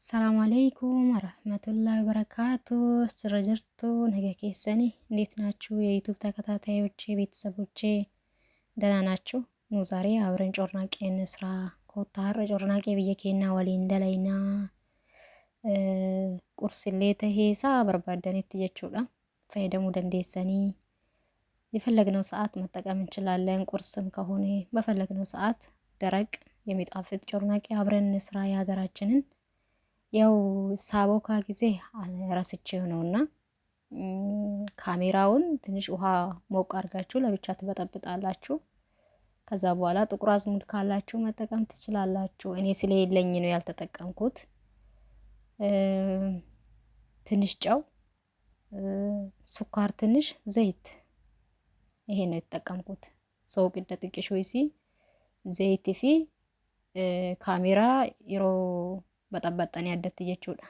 ሰላም አለይኩም ወረህመቱላሂ ወበረካቱ። ስረጀርቱ ነገ ኬሰኒ እንዴት ናችሁ? የዩቱብ ተከታታዮቼ ቤተሰቦቼ ደህና ናችሁ? ኑ ዛሬ አብረን ጮርናቄ እንስራ። ኮታር ጮርናቄ ብየ ኬና ወሊን ደላይና ቁርሲlee tahee sa'a barbaadanitti jechuudha fayyadamuu dandeessanii የፈለግነው ሰዓት መጠቀም እንችላለን። ቁርስም ከሆነ በፈለግነው ሰዓት ደረቅ የሚጣፍጥ ጮርናቄ አብረን እንስራ የሀገራችንን። ያው ሳቦካ ጊዜ ረስቼው ነውና ካሜራውን ትንሽ ውሃ ሞቅ አድርጋችሁ ለብቻ ትበጠብጣላችሁ። ከዛ በኋላ ጥቁር አዝሙድ ካላችሁ መጠቀም ትችላላችሁ። እኔ ስለሌለኝ ነው ያልተጠቀምኩት። ትንሽ ጨው፣ ስኳር፣ ትንሽ ዘይት ይሄ ነው የተጠቀምኩት። ሰው ቅደ ጥቂሽ ወይሲ ዘይት ፊ ካሜራ yeroo baxaxxanii addatti jechuudha.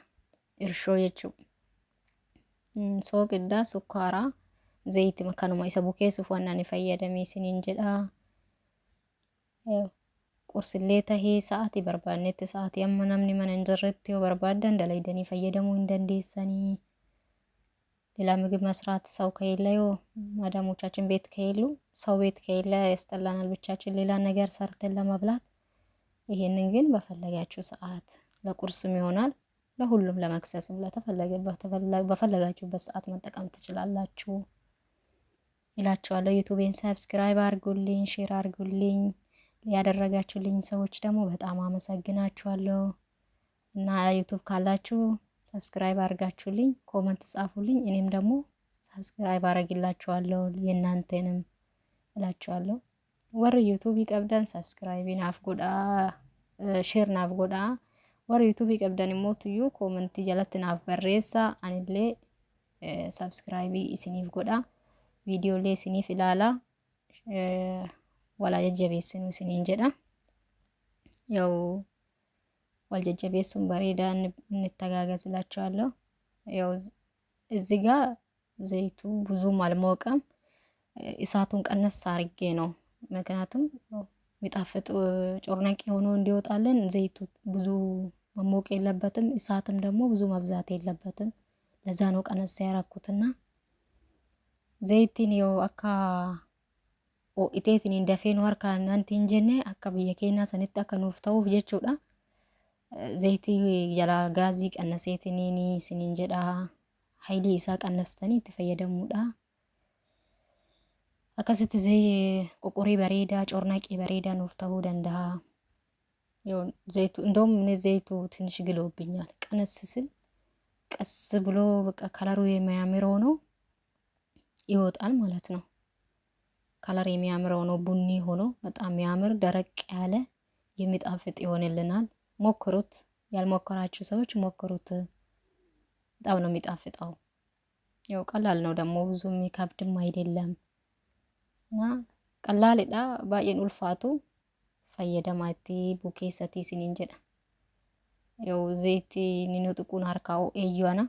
Irshoo jechuudha. Soogidda, sukkaara, zayitii kanuma isa bukeessuuf waan ani fayyadame isiniin jedha. Qursillee tahee sa'aatii barbaannetti sa'aatii amma namni mana hin jirretti yoo barbaaddan dalaydanii fayyadamuu hin dandeessanii. ሌላ ምግብ መስራት ሰው ከሌለ ማዳሞቻችን ቤት ከሌሉ ሰው ቤት ከሌለ ያስጠላናል፣ ብቻችን ሌላ ነገር ሰርተን ለመብላት። ይሄንን ግን በፈለጋችሁ ሰዓት ለቁርስም ይሆናል፣ ለሁሉም ለመክሰስም ለተፈለገበት በፈለጋችሁበት ሰዓት መጠቀም ትችላላችሁ ይላችኋለሁ። ዩቱቤን subscribe አድርጉልኝ፣ share አድርጉልኝ። ያደረጋችሁልኝ ሰዎች ደግሞ በጣም አመሰግናችኋለሁ። እና ዩቱብ ካላችሁ subscribe አድርጋችሁልኝ comment ጻፉልኝ። እኔም ደግሞ subscribe አረግላችኋለሁ የእናንተንም እላችኋለሁ። Warri yuutuubii qabdan subscribe naaf godhaa, share naaf godhaa. Warri yuutuubii qabdan immoo tuyyuu koomentii jalatti naaf barreessaa. Anillee subscribe isiniif godha. Viidiyoolee isiniif ilaalaa. Walaa jajjabeessinu isiniin jedha. ያው wal jajjabeessuun bareedaa እንተጋገዝ እላችኋለሁ። ያው እዚህ ጋር ዘይቱ ብዙም አልሞቀም። እሳቱን ቀነስ አርጌ ነው። ምክንያቱም የሚጣፍጥ ጮርናቄ ሆኖ እንዲወጣልን ዘይቱ ብዙ መሞቅ የለበትም። እሳትም ደግሞ ብዙ መብዛት የለበትም። ለዛ ነው ቀነስ ያረኩትና ዘይtiin yoo akka ho'iteetiin dafee nu harkaan nanti hin jenne akka biyya keenyaa sanitti akka nuuf ta'uuf jechuudha. Zayitii jalaa gaazii qannaseetiniin isiniin jedha. Haayilii isaa qannastanii itti fayyadamuudha. Akkasitti qoqorii bareedaa ጮርናቄ bareedaa nuuf ta'uu danda'a. ዘይቱ እንደውም እኔ ዘይቱ ትንሽ ግሎብኛል። ቀነስ ስል ቀስ ብሎ በቃ ከለሩ የሚያምር ሆኖ ይወጣል ማለት ነው። Color የሚያምረው ነው ቡኒ ሆኖ በጣም የሚያምር ደረቅ ያለ የሚጣፍጥ ይሆንልናል። ሞክሩት፣ ያልሞከራችሁ ሰዎች ሞክሩት። በጣም ነው የሚጣፍጠው። ያው ቀላል ነው ደግሞ ብዙ የሚከብድም አይደለም እና ቀላልidha baay'een ulfaatu fayyadamaa itti bukeessatii isiniin jedha. ያው zayitii inni nu tuquun harkaa ho'eeyyuu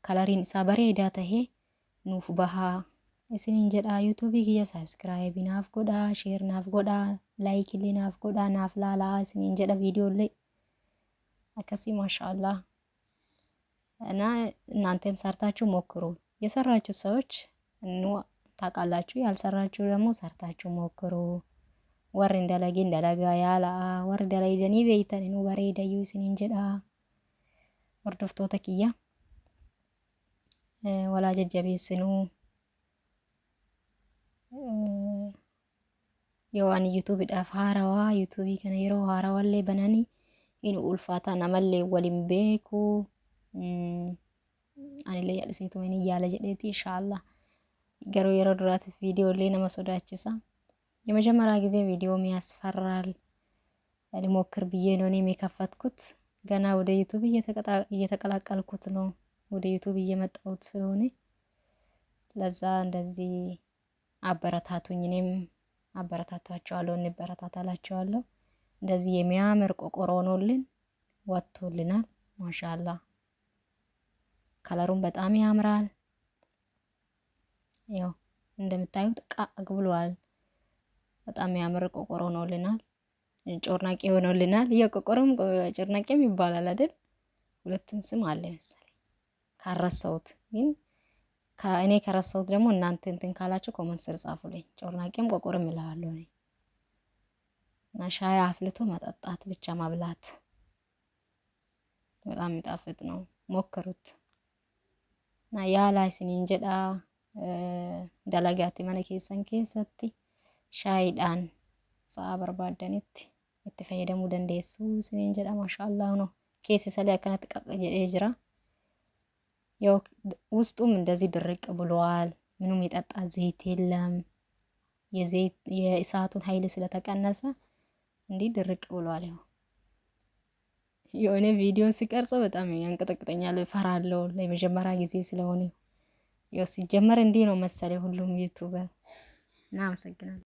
kalariin isaa bareedaa tahee nuuf bahaa isiniin jedha. Yuutuubii kiyya subscribe naaf godhaa, share naaf godhaa, like illee naaf godhaa, naaf laalaa isiniin jedha viidiyoolee akkasii ማሻአላህ እና እናንተም ሰርታችሁ ሞክሩ። የሰራችሁ ሰዎች ኑ ታውቃላችሁ፣ ያልሰራችሁ ደግሞ ሰርታችሁ ሞክሩ። Warri hin dalagin dalagaa yaalaa, warri dalaydanii beeytan inuu bareedayyuu isiniin jedha. Hordoftoota kiyya walaa jajjabeessinuu. Yoo ani yuutuubiidhaaf haarawaa yuutuubii kana yeroo haarawallee bananii hin ulfaata namallee waliin beeku. Anillee yaalisiituma ni yaala jedheeti inshaallah. Garuu yeroo duraatiif viidiyoolee nama sodaachisa. የመጀመሪያ ጊዜ ቪዲዮም ያስፈራል። ልሞክር ብዬ ነው እኔም የከፈትኩት። ገና ወደ ዩቱብ እየተቀላቀልኩት ነው፣ ወደ ዩቱብ እየመጣሁት ስለሆነ ለዛ እንደዚህ አበረታቱኝ። እኔም አበረታቷቸዋለሁ፣ እንበረታታላቸዋለሁ። እንደዚህ የሚያምር ቆቆሮ ሆኖልን ወጥቶልናል። ማሻአላ ከለሩም በጣም ያምራል። ያው እንደምታዩት ቃ ብሏል። በጣም የሚያምር ቆቆሮ ሆኖልናል። ጮርናቄ ሆኖልናል። ያው ቆቆሮም ጮርናቄም ይባላል አይደል? ሁለቱም ስም አለ መሰለኝ ካረሳሁት፣ ግን እኔ ከረሳሁት ደግሞ እናንተ እንትን ካላችሁ comment ስር ጻፉልኝ። ጮርናቄም ቆቆርም እለዋለሁ እኔ። እና ሻይ አፍልቶ መጠጣት ብቻ ማብላት በጣም የሚጣፍጥ ነው። ሞክሩት። እና yaalaa isiniin jedha, dalagaatti mana keessan keessatti shaayiidhaan sa'a barbaaddanitti itti fayyadamuu dandeessu isiniin jedha. Maashaallah ነው keessi isalee akkanatti qaq jedhee jira። ያው ውስጡም እንደዚህ ድርቅ ብሏል። ምንም የጠጣ ዘይት የለም። የዘይት የእሳቱን ኃይል ስለተቀነሰ እንዲህ ድርቅ ብሏል። ያው የሆነ ቪዲዮ ሲቀርጸው በጣም ያንቀጠቅጠኛል፣ እፈራለሁ። ለመጀመሪያ ጊዜ ስለሆነ ያው ሲጀመር እንዲህ ነው መሰለኝ ሁሉም YouTuber እና አመሰግናለሁ።